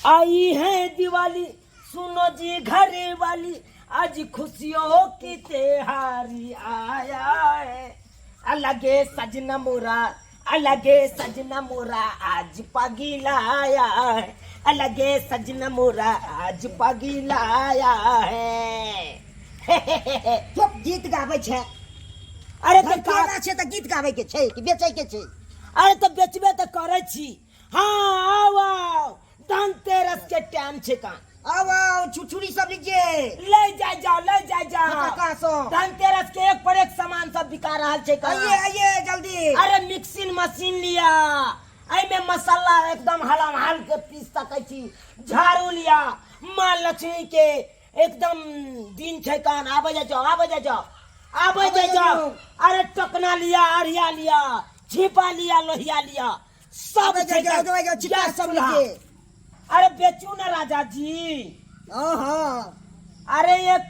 आई है दिवाली, सुनो जी घरे वाली, आज खुशियों की त्योहारी आया है। अलगे सजना मोरा, अलगे सजना मोरा आज पगिलाया है, अलगे सजना मोरा आज पगिलाया है। चुप, गीत गाबै छै। अरे तऽ धनतेरस छै तऽ गीत गाबै के छै कि बेचै के छै? अरे तऽ बेचबे तऽ करै छी। हाँ, आउ आउ, धनतेरस के टाइम छै का। आउ आउ, छुरछुरी सब लीजिए। ले जाय जाओ, ले जाय जाओ। फटाका सब। धनतेरस के एक पर एक सामान सब बिका रहल छै का। आइए आइए जल्दी। अरे मिक्सिंग मशीन लिया, एहिमे मसाला एकदम हलाम हाल के पीस सकै छी। झाड़ू लिया, माँ लक्ष्मी के एकदम दिन छै कान। आबै जाय जाओ, आबै जाय जाओ, आबै जाय जाओ। अरे टोकना लिया, अरिया लिया, छिपा लिया, लोहिया लिया, सब आबै छै जाय जाओ, आबै जाओ, छिट्टा गैस सब चूल्हा। लीजिए। अरे बेचू ना राजा जी। हाँ हाँ। अरे एक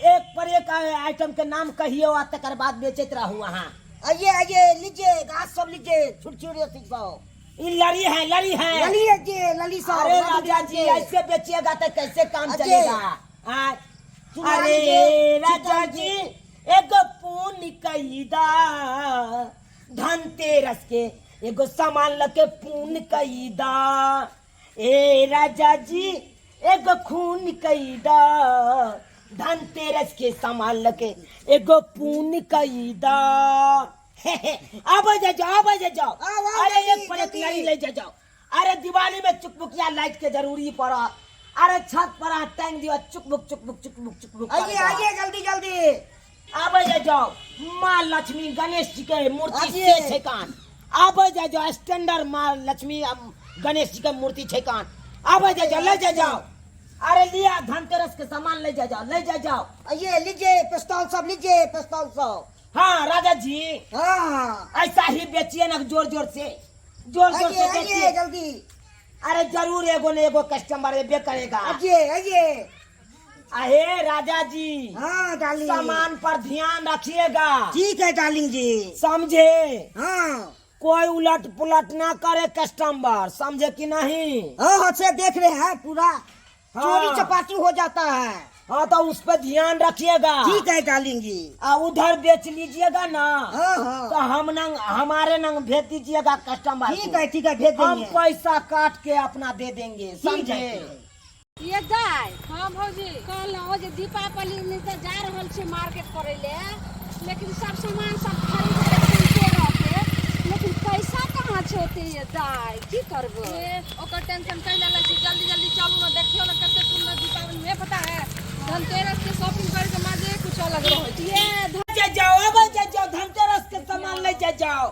एक पर एक आइटम के नाम कहियो आ तकर बाद बेचैत रहू अहाँ। आइए आइए, लीजिए घास सब लीजिए, छुरछुरी सब। ई लड़ी है, लड़ी है। लली लीजिए, लली सब। अरे लली राजा जी, लीजिए। ऐसे बेचिएगा तो कैसे काम अजय। चलेगा? हाँ। चूल्हा अरे लीजिए, राजा चिकन जी, लीजिए। एगो पून कैदा धनतेरस के एगो सामान लके पून कैदा। ए राजा जी, एगो खून कैदा धनतेरस के सामान लके एगो पून कैदा। आबै जा जाओ, आबै जा जाओ। आउ, आउ, अरे जल्दी, एक पर एक जल्दी। लड़ी ले जा जाओ। अरे दिवाली में चुकमुकिया लाइट के जरूरी पड़ा। अरे छत पर आ टांग दियो, चुकमुक चुकमुक चुकमुक चुकमुक आइए करेगा। आइए जल्दी जल्दी। आबै जा जाओ, माँ लक्ष्मी गणेश जी के मूर्ति आइए। से छै कान। आबै जा जाओ, स्टैंडर्ड माँ लक्ष्मी आ गणेश जी के मूर्ति छै कान। आबै जा जाओ, ले जा जाओ। अरे लिया धनतेरस के सामान ले जा जाओ, ले जा जाओ। आइए लीजिए पिस्तौल सब लीजिए, पिस्तौल सब। हाँ राजा जी। हाँ। ऐसा ही बेचिए ना, जोर जोर से, जोर जोर से आइए आइए बेचिए। जल्दी। अरे जरूर एगो ने एगो कस्टमर एबे करेगा। आइए आइए। अहे राजा जी। हाँ डार्लिंग। सामान पर ध्यान रखिएगा। ठीक है डार्लिंग जी। समझे? हाँ। कोई उलट पुलट ना करे कस्टमर, समझे कि नहीं? हाँ हाँ से देख रहे हैं पूरा। हाँ। चोरी चपाटी हो जाता है। हाँ तो उस पर ध्यान रखिएगा। ठीक है डार्लिंग जी। आ उधर बेच लीजिएगा ना। हाँ, हाँ। तो हम नंग हमारे नंग भेज दीजिएगा कस्टमर ठीक को। है, ठीक है, भेज हम देंगे। पैसा काट के अपना दे देंगे, ठीक है, समझे? ठीक है। ये दाय। हाँ भौजी। कहलहुँ जे दीपावली में तऽ जा रहल छी मार्केट करै ले, लेकिन सब सामान सब खरीद के सुनते रहते, लेकिन पैसा कहाँ छै ओते ये दाय, की करबै? ए, ओकर टेंशन कैला लै छी, जल्दी जल्दी चलू ना, देखियौ ना कते सुंदर दीपावली में पता है धनतेरस के शॉपिंग करे के मजे कुछ अलग रहै छै। ये धन जा जाओ, अब जा जाओ, धनतेरस के सामान ले जा जाओ,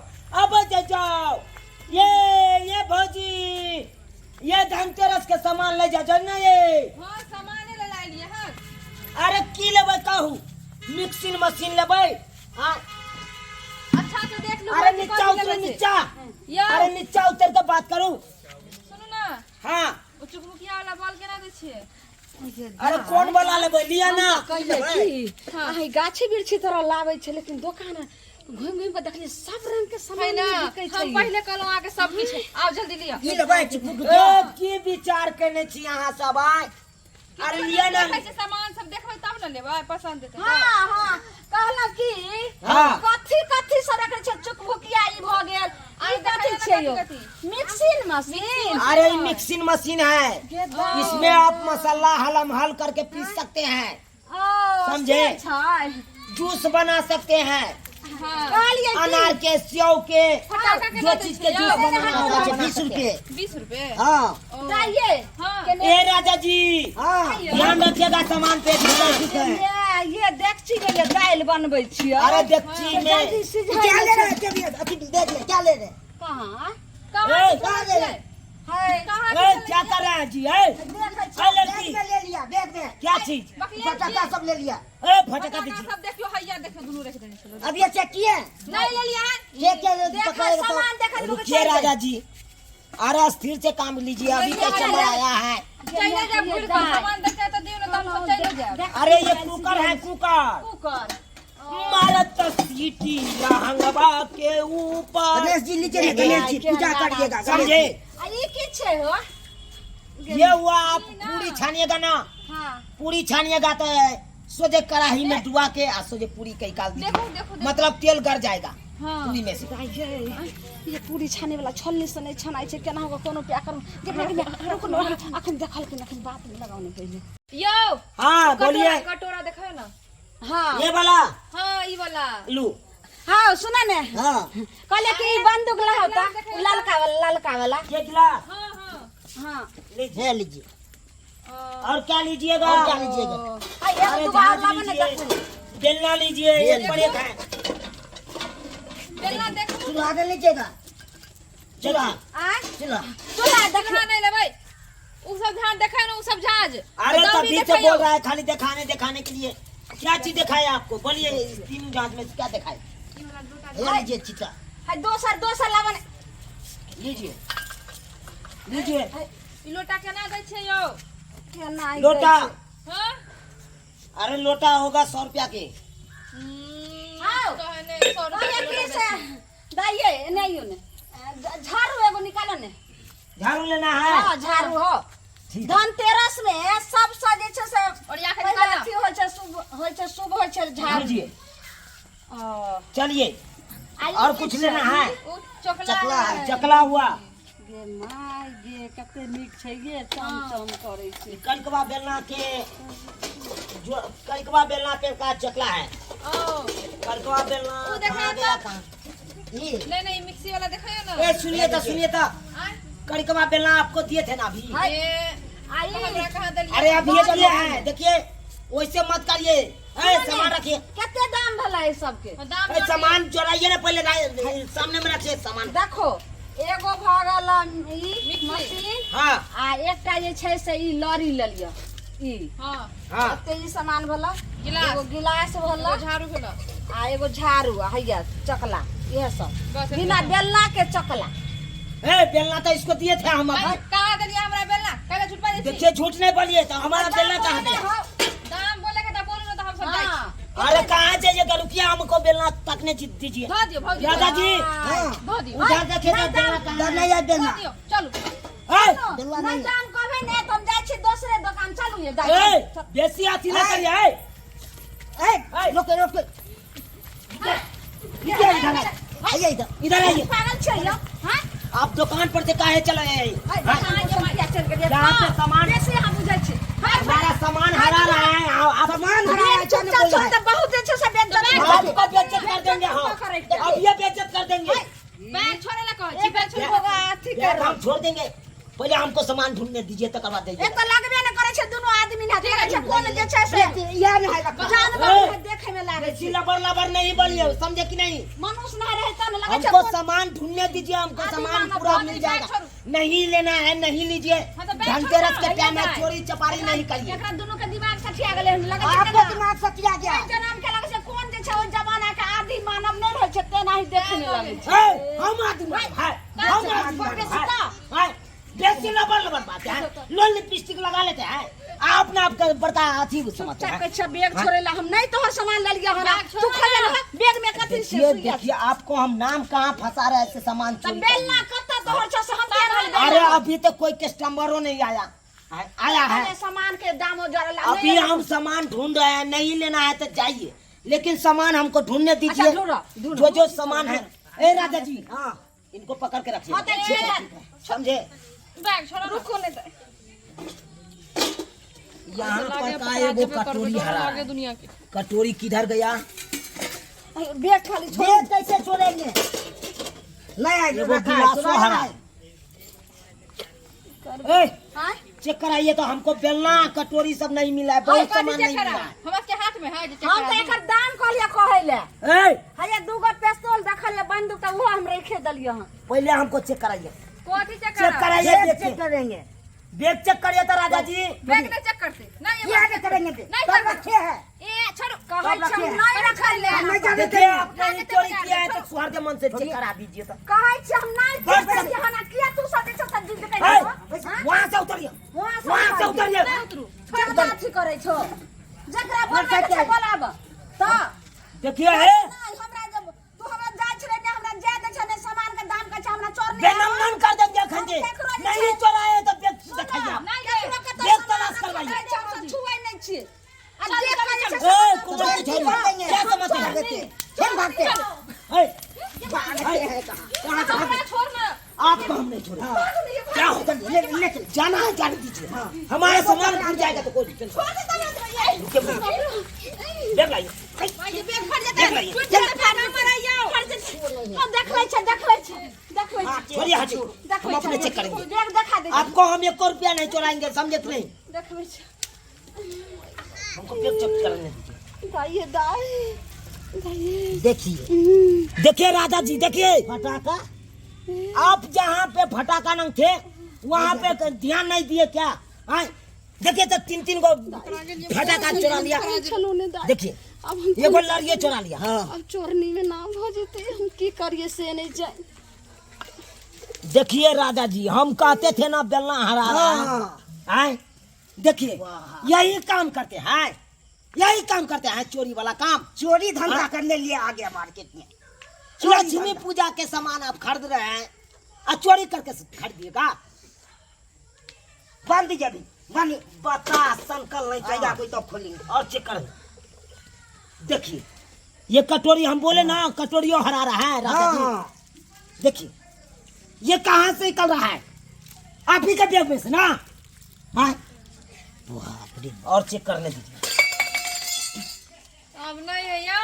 अब जा जाओ। ये भौजी, ये धनतेरस के सामान ले जा जाओ ना ये। हाँ सामाने ले लाइलिए हन। अरे की लेबै कहू? मिक्सिंग मशीन लेबै? हाँ। अच्छा से देख लू। अरे कथी नीचा कथी उतरो, लेबै से। नीचा। यौ। अरे नीचा उतर के बात करू। सुनू ना। हाँ। ओ चुकमुकिया वाला बॉल केना दै छियै? अरे कोन वाला लेबै लिया ना। कहियै की हाँ। अहाँ गाछी वृक्षी तरह लाबै छै, लेकिन दोकान घुमि घुमि के देखलियै सब रंग के सामान है ना, बिकै छै। हम पहिले कहलहुँ अहाँके सब किछु आउ जल्दी लिअ। की लेबै चुकमुक? ए, की विचार केने छी अहाँ सब आय? अरे लिअ ना। देखै छै सामान सब देखबै तब ने लेबै, पसंद हेतै तब। हाँ हाँ कहलहुँ की हाँ। कथी कथी सब रखने छै? चुकभुकिया ई भऽ गेल, आइ ई कथी देखै छै ने यौ? कथी कथी? Mixing machine. अरे ये मिक्सिंग मशीन है, इसमें आप मसाला हलम हल करके पीस सकते हैं। ओ, समझे? से छै। जूस बना सकते हैं। हाँ। कहलियै की? अनार के, सेव के, फटाका केना जो दै चीज छियै के जूस यौ? बनाना होगा, बना 20 सकते रुपये। हैं। 20 रुपये? हाँ। ओ। जाइए। हाँ। केने? ए राजा जी, हाँ। ध्यान रखिएगा सामान पे। ठीक है, ठीक है। ये देखची के जे दालि बनबै छियै। अरे देखची में जल्दी सिझै क्या ले नहि रहे छै। हैं? क्या भी- अथी देख ले, क्या ले रहे हैं? कहाँ? कहाँ ए, से कहाँ चलै ले रहे हैं? छियै? है। कहाँ से ए, चलै क्या छियै? कर रहे हैं जी? ए, देखै ए छियै। लड़की, बैग में ले लिया, बैग में। क्या चीज? बकलिया फटाका जी। सब ले लिया। ए फटाका फटाका दीजिए। सब देखियो, हैया देखियो, दुनू रख देने छलो। अब ये चेक किए? नहीं ले लिया है। चेक किया, देखा, पकड़ाएगा तो। सामान देखा, लोग रुकिए चल गए। राजा जी, अरे स्थिर से काम लीजिए, अभी कस्टमर आया है। चले जाए घुर के, सामान देखे तो दियो ना, तो हम सब चले जाए। अरे ये कुकर है, कुकर। कुकर। मारत सीटी लहंगवा के ऊपर। गणेश जी लीजिए ना, गणेश जी पूजा करिएगा। गणेश समझे? जी। आ ई की छै हो? ये हुआ आप पूरी छानिएगा ना। हाँ। पूरी छानिएगा तो सोझे कढ़ाई में डुबा के आ सोझे पूरी के निकाल दीजिए। देखो, देखो, देखो। मतलब तेल गड़ जाएगा हाँ। पूरी में से। दाइ गे, ये पूरी छाने वाला छलनी से नहीं छनाइ छै, केना होगा कोनो प्या करू गे गे गे, रुक न, अखन देखल कि अखन बात में लगाओ ने पहिले। यौ। हाँ बोलिए। कटोरा, कटोरा देखो ना। हाँ। ये वाला। हाँ, ई वाला। लू। हाँ सुना ने। हाँ। कहले कि ई बंदूक लाओ ता, उ ललका वाला, ललका वाला। ये गिलास। हाँ हाँ। हाँ। लीजिए। हे लीजिए। और क्या लीजिएगा? और क्या लीजिएगा? आ, एगो अरे दूगो और झांझ लाबो ने लीजिए, देखू। बेलना लीजिए, एक पर एक है। बेलना देखो। चूल्हा दे लीजिएगा। चूल्हा। आ? चूल्हा। चूल्हा देखो। चूल्हा नहीं लेबै। उ सब झांझ देखै ने, उ सब झांझ। अरे दौरी तभी से देखैयौ। बोल रहा है खाली दिखाने दिखाने के लिए। क्या चीज दिखाया आपको बोलिए? इस तीन जांच में से क्या दिखाए? हे लीजिए चिता। है दोसर, दोसर लाबो ने। लीजिए लीजिए। ई लोटा केना दै छै यौ? केना ई दै लोटा। छै? हाँ? अरे लोटा होगा 100 रुपया के। आओ। कहै नै, 100 रुपया कहलियै के की लोटा से दै छै। दाइये, एने आइयो ने। झाड़ू एगो निकालो ने। झाड़ू लेना है? हाँ, झाड़ू हो। ठीक। धनतेरस में सबसँ जे छै से ओरिया के पहिले निकालो। अथी होइ छै, शुभ होइ छै, शुभ होइ छै झाड़ू। लीजिए। ओ। चलिए। आ ई और की कुछ छै? लेना है? उ चकला चकला है। चकला हुआ। गे my गे, कते नीक छै गे, चम चम करै छै। कलकवा बेलना के जो कलकवा बेलना के का चकला है। ओ। कलकवा बेलना उ देखा कहाँ गया तो। कहाँ? ई। नहीं नहीं, मिक्सी वाला देखाइयो ना। ए सुनिए तो, सुनिए तो। आय। कड़कवा बेलना आपको दिए थे ना अभी? ए, आई। हमरा कहाँ देलियै? अरे अभी ये दिए हैं, देखिए वैसे मत करिए। ए सामान रखिए। कते दाम भेलै ई सबके? दाम ए जोड़िए। सामान जोड़ाइए ना पहले, सामने में रखिए सामान। देखो एगो भऽ गेल ई मिक्सी। मशीन। हाँ। आ एकटा जे छै से ई लड़ी लेलियै ई। हाँ। हाँ। एते ई सामान भेलै। गिलास। एगो गिलास भेलै। एगो झाड़ू भेलै। आ एगो झाड़ू आ हैया चकला, इहे सब। बस एतबे। बिना बेलना के चकला। ए बेलना तो इसको दिए थे हम अभी। कहाँ देलियै हमरा बेलना? काहे झूठ बाजै छी? देखिए झूठ नहीं बोलिए तो हमारा बेलना कहाँ गया? दाम बोले के त बोलू ना त हम सब जाइ छी। अरे कहाँ जाइएगा, रुकिए, हमको बेलना तकने दीजिए। धऽ दियौ भौजी। दादा जी। हाँ। धऽ दियौ। उधर देखिए तो बेलना कहाँ डर है? नहीं है बेलना। धऽ दियौ, चलू। ए, बेलना नहीं नहीं है। दाम कहबै ने त हम जाइ छी दोसरे दोकान, चलू ये दाइ। ए, बेसी अथी ना करिए, ए। ए, रोके, रोके। इधर इधर आइए इधर। इधर आइए। पागल छै यौ, हाँ? आप दुकान पर से काहे चले आए? है, दोकान से किया चल गेलियै? यहाँ पे सामान- बेसी अहाँ बुझै छी। हाँ, हमारा सामान हरा रहा है, आप सामान हरा रहा है, चुपचाप बोल रहा है। छोड़, बहुत जे छै से बेइज्जत आपको बेइज्जत कर देंगे हम। करै के। अब ये बेइज्जत कर देंगे। बैग छोड़े ला कहै छी, बैग छोड़ू। होगा अथी बैग कर। हम छोड़ देंगे, पहले हमको सामान ढूंढने दीजिए तकर बाद दीजिए। एक तऽ लगबे ने करै छै दुनू आदमी ने, लगै छै कोन जे छै से इएह ने है रखल। जानवर ए। के देखे में लागै बेसी छै। लबर लबर नहीं बोलिए, समझे कि नहीं? मनुष्य ना रहे तब ने लगै छै हमको कोन सामान ढूंढने दीजिए, हमको आदमी सामान मानव पूरा बहुत मिल बैग जाएगा। छोड़ू। नहीं लेना है नहीं लीजिए। हाँ तो बैग धनतेरस छोड़ो के ना, टाइम है, भैया। चोरी चपारी नहीं करिए। एकरा दुनू के दिमाग सठिया गेलै हन, लगै छै आपको केना? दिमाग सटिया गया। ओहि जमाना के लगै छै कोन जे छै ओहि जमाना के आदि मानव नहि रहै छै तेनाही देखे में लगै छै। ए, हम आदमी है, हम आदमी है, है, बेसी लबर लबर बात है, लोन लिपस्टिक लगा लेते हैं, आप ना आपका बड़का अथी समझते चुपचाप हैं। कहै छै बैग छोड़ै ला, हम नहीं तोहर सामान लेलियै हन। बैग छोड़ो तू खा ना। ले बैग में कथी से देखिए सुइया? देखिए आपको हम नाम कहाँ फंसा रहे हैं, ऐसे सामान तऽ चोरी बेलना करने। कतऽ तोहर छै से हम दे रहल अरे अभी तो कोई कस्टमरों नहीं आया आया है। सामान के दाम जोड़ला। अभी हम सामान ढूंढ रहे हैं, नहीं लेना है तो जाइए, लेकिन सामान हमको ढूंढने दीजिए। ढूंढो, ढूंढो। जो जो सामान है। ए राजा जी, हाँ। इनको पकड़ के रखिए। हाँ, तो ठीक है। समझे? बैग छोड़ो ना। रुको नहीं तऽ यहाँ पर लागे का पकड़ा एगो जेबे करबै, कटोरी डर हरा लागे है। दुनिया के। कटोरी किधर गया? बैग खाली छोड़। बैग कैसे छोड़ेंगे? नहीं आएगा, एगो रखा है, गिलासो सुना हरा। है। ए, आँय? चेक कराइए तो हमको बेलना कटोरी सब नहीं मिला है, बहुत कथी सामान चेक नहीं करा? मिला है। हमरा के हाथ में है जे चेक हम करा तऽ दी। एकर दाम कहलियै कहै ले। ए, हैया दूगो पिस्तौल देखलियै बंदूक तऽ ओहो हम रखे देलियै हन। पहले हमको चेक कराइए। कथी चेक चेक करा? कराइए, बैग देखिए। चेक करेंगे। बैग चेक करिए तो राजा जी। बैग नहीं चेक करते। नहीं, ये क्या बात नहीं करेंगे? नहीं सब करते। रखे हैं। ए, छोड़ो। कहै सब छै हम रखे हैं। नहीं रखलियै। हम नहीं जाने देखिए देंगे। आपने ही चोरी किया है तो सुहार मन से चेक करा दीजिए तो। कहै छै हम नहीं बस, चेक बस। करियै हन, आ किया तू सब जे छै से जिद ए, करै छौ? हाँ? वहाँ से उतरिए, वहाँ से वहाँ से उतरिए। उतरिए। नहीं उतरू। ज्यादा अथी करै छौ, जकरा बोलबै के छै बोलाब तऽ। देखिए ए, नहीं, हमरा जब तू हमरा जाइ छलै ने, हमरा जाय दै छै ने, सामान के दाम कहै छै हमरा चोर नहि बेनंगन कर देंगे खंजे। हम केकरो जे नहीं छै- चोराए तो बैग दिखाइए आप। नहीं ले चल। जाना है जाने दीजिए, हमारा सामान भूल जाएगा तो कोई टेंशन नहीं। रुकिए, रुकिए। देख लाइए, देख लाइए। हम देख लै छै, देख लै छै, देख लै छै। छोड़िए, हटिए, देख हम लै अपने छै। चेक करेंगे। देख, देखा दे। आपको हम एक रुपया नहीं चुराएंगे, समझे कि नहीं? देखबै छै। हमको बैग चेक करने दीजिए। दाइये दाइ, दाइये। देखिए, देखिए राधा जी, देखिए। फटाका। आप जहाँ पे फटाका नंग थे वहाँ पे ध्यान नहीं दिए क्या? हाँ, देखिए तो तीन तीन को फटाका चुरा लिया। छलहुँ ने दाइ। देखिए, अब हम एगो लड़िए चुरा लिया। हाँ। अब चोरनी में नाम भऽ जेतै, हम की करिए से नहीं जाए। देखिए राजा जी, हम कहते थे ना बेलना हरा रहा है। हाँ। आए देखिए, यही काम करते हैं, यही काम करते हैं, चोरी वाला काम। चोरी धंधा हाँ। करने लिए आ गया मार्केट में। लक्ष्मी पूजा के सामान आप खरीद रहे हैं और चोरी करके खरीदिएगा। बंद दीजिए अभी, बंद। बता संकल नहीं जाएगा चाहिए। कोई तो खोलेंगे। और चेक कर, देखिए ये कटोरी, हम बोले ना कटोरियों हरा रहा है राजा जी। हाँ। देखिए ये कहाँ से निकल रहा है, आप ही के बैग में से ना? हाँ, बाप रे। और चेक करने दीजिए। अब नहीं है यौ,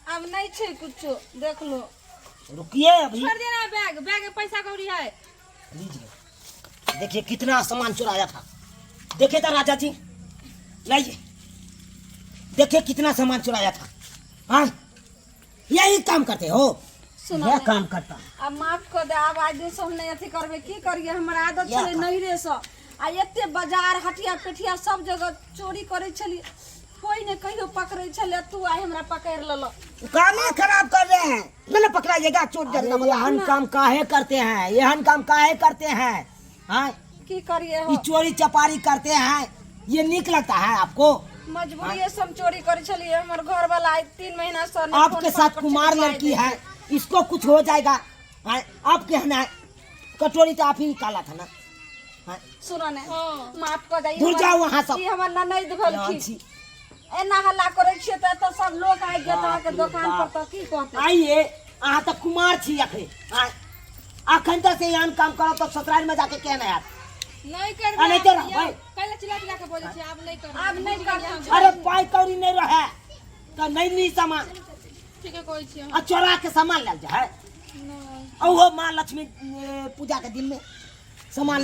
अब नहीं छै कुछो, देख लो। रुकिए अभी। छोड़ देना बैग, बैग में पैसा कौड़ी है। लीजिए, देखिए कितना सामान चुराया था। देखिए था राजा जी, लाइए, देखिए कितना सामान चुराया था। हाँ, यही काम करते हो। सुनो यह ने। काम करता। आब माफ कऽ दे, आब आइ दिनसँ हम नहि अथी करबै। की करियै, हमर आदत इएह छलै काम। नैहरेसँ, आ एते बाजार हटिया पेठिया सब जगह चोरी करै छलियै, कोई नहि कहियो पकड़ै छलै, तू आइ हमरा पकड़ि लेलक। कामे खराब कर रहे हैं, मैंने पकड़ाइएगा चोर अरे जलना वाला। एहन काम काहे करते हैं, एहन काम काहे करते हैं? हाँ, की करियै ये हो, चोरी चपारी करते हैं, ये निक लगता है आपको? मजबूरिये से हम चोरी करै छलियै। हमर घर वाला आइ 3 महीना से नहि आपके फोन साथ पर कुमार पाइ लड़की दै। है, इसको कुछ हो जाएगा। हाँ, आप कहना है कटोरी तो आप ही निकाला था ना? हाँ, सुनो ने, हाँ। माफ कऽ दे। ई दूर हमर- जाओ वहाँ सब। ई हमर ननैद भेलखिन। छी। एना हल्ला करै छियै तऽ एतऽ सब लोक आबि जायत अहाँके बाप रे दोकान पर, बाप। तऽ की कहतै? आइए, अहाँ तऽ कुमार छी अखन। आँय, अखन तऽ से एहन काम करब तऽ ससुराल में जाके केहन हैत? नहीं करबै। आ, नहीं तो रहबै। कैला चिल्ला चिल्ला के बोलै छियै? आब नहीं करबै। आब नहि करबै। अरे पाइ कौड़ी नहीं रहे तऽ नहीं ली सामान। ठीके कहै छियै। आ चोरा के सामान लेल जाए? नहि। आ ओहो माँ लक्ष्मी पूजा के दिन में सामान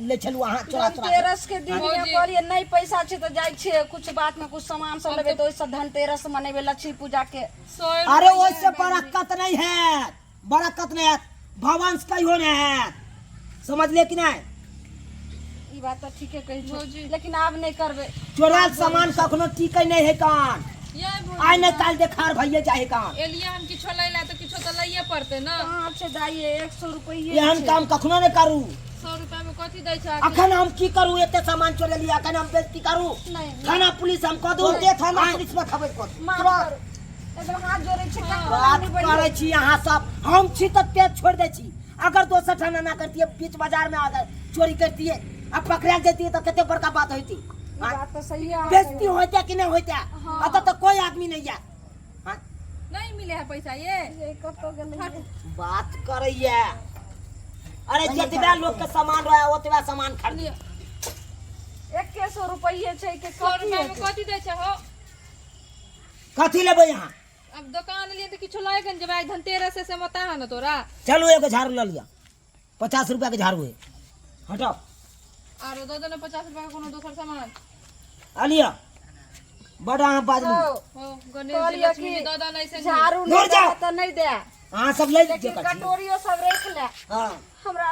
लै छलहुँ अहाँ चोरा चोरा के। धनतेरस के दिन में भौजी। कहलियै नहि पैसा छै तऽ जाइ छियै कुछ बात में कुछ सामान सब लेबै, तऽ ओहिसँ धनतेरस मनेबै लक्ष्मी पूजा के। 100 अरे रुपैआ ओहिसे है बैग में। बरक्कत नहीं है, बरक्कत नहीं है, भवंश कहियो नहीं है, समझ ले कि नहीं? ई बात तऽ ठीके कहै छौ, भौजी। लेकिन आब नहि करबै। चोराल सामान कखनो टिकै नहीं है कान। ये भौजी, आइ नहीं काल देखार भइए जाए कान। एलियै हम किछो लै ला तऽ किछो तऽ लैये पड़तै ने। कहाँ छै दाइये, 100 रुपैये एहन छै। काम कखनो नहीं करू। 100 रुपया में कथी दै छै? अखन हम की करू? एते सामान चोरेलियै, अखन हम बेइज्जती करू? नहि। थाना पुलिस हम कऽ दू। तुरंते थाना आँय, पुलिस में खबर कर दू। माफ तुरंत। करू, एकदम हाथ जोड़ै छी, ककरो बात नहि बजबै। करै छी अहाँ सब, हम छी तऽ तेज छोड़ि दै छी। अगर दोसर ठाना ना करतियै, बीच बाजार में अगर चोरी करतियै आ पकड़ा जैतियै तऽ कते बड़का बात होइती। ई बात तऽ सही है। बेइज्जती होइते कि नहि होइते? हाँ। अतऽ तऽ कोई आदमी नहीं है। हाँ, नहीं मिले है पैसा ये। ये कतऽ गेलै? बात करैया। अरे जतबे लोग के सामान रहे ओतबे सामान खरीद। लिअ। 100 रुपैये छै के 100 कथी रुपया में हेतै? कथी दै छै हो? कथी लेबै अहाँ? अब दोकान एलियै तऽ किछो लए के ने जेबै। आइ धनतेरस है, से मता है ने तोरा। चलू, एगो झाड़ू लऽ लिअ, 50 रुपया के झाड़ू है, हटाओ। आरो दऽ दे ने 50 रुपया के कोनो दोसर सामान। आ लिअ, बड़ अहाँ बाजलू। हौ, हो गणेश जी, कहलियै लक्ष्मी कि जी दऽ दऽ ने ऐसे। झाड़ू दूर नहि जाओ। दे तऽ नहि दे, अहाँ सब ले लेकिन लीजिए कथी। कटोरियो सब राखि ले। हाँ। हमरा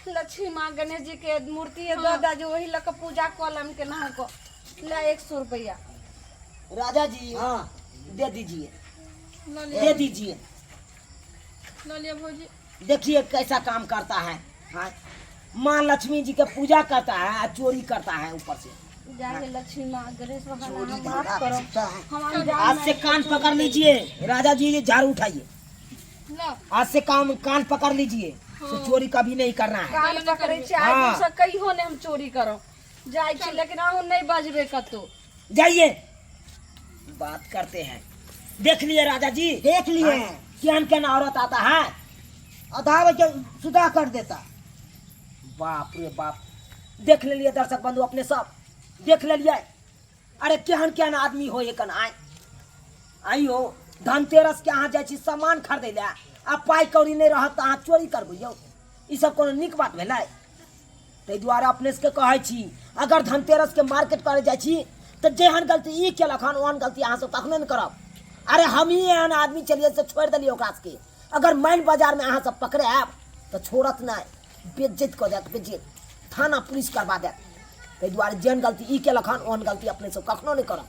लक्ष्मी माँ गणेश जी के मूर्ति दऽ दे, जे ओही लऽ कऽ पूजा कऽ लेम केनाहु कऽ। ले 100 रुपैआ। राजा जी। हाँ। दे दीजिए। लऽ लिअ। दे दीजिए। लऽ लिअ भौजी। देखिए कैसा काम करता है। हाँ, माँ लक्ष्मी जी के पूजा करता है आ चोरी करता है ऊपर से। जाए लक्ष्मी माँ गणेश भगवान, चोरी अहाँ धंधा माफ करो। छुपता है। हम आज से कान पकड़ लीजिए राजा जी, झाड़ू उठाइए। लऽ। आज से काम कान पकड़ लीजिए तो चोरी कभी नहीं करना है। कान पकड़ै छी, आइ हाँ। दिनसँ कहियो नहि हम चोरी करब। जाइ छी, लेकिन अहूँ नहि बजबै कतौ। जाइए, बात करते हैं। देख लिए राजा जी? देख लिए। हाँ, केहन केहन औरत आता है। आधा बजे सुधा कर देता। बाप रे बाप, देख लेलियै दर्शक बंधु, अपने सब देख लेलियै। अरे केहन केहन आदमी होय कन। आय आइयो धनतेरस के अहाँ जाइ छी सामान खरीदै लए आ पाइ कौड़ी नहि रहत तऽ अहाँ चोरी करबै यौ? ई सब कोनो नीक बात भेलै? ताहि दुआरे अपने सबके कहै छी, अगर धनतेरसके मार्केट करै जाइ छी तऽ जेहन गलती ई केलक हन, ओहन गलती अहाँ सब कखनो नहि करब। अरे हमही एहन आदमी छलियै से छोड़ि देलियै ओकरा सबके। अगर माइन बाजारमे अहाँ सब पकड़ायब तऽ छोड़त नहि, बेज्जत कऽ देत, बेज्जत, थाना पुलिस करबा देत। ताहि दुआरे जेहन गलती ई केलक हन, ओहन गलती अपने सब कखनो नहि करब।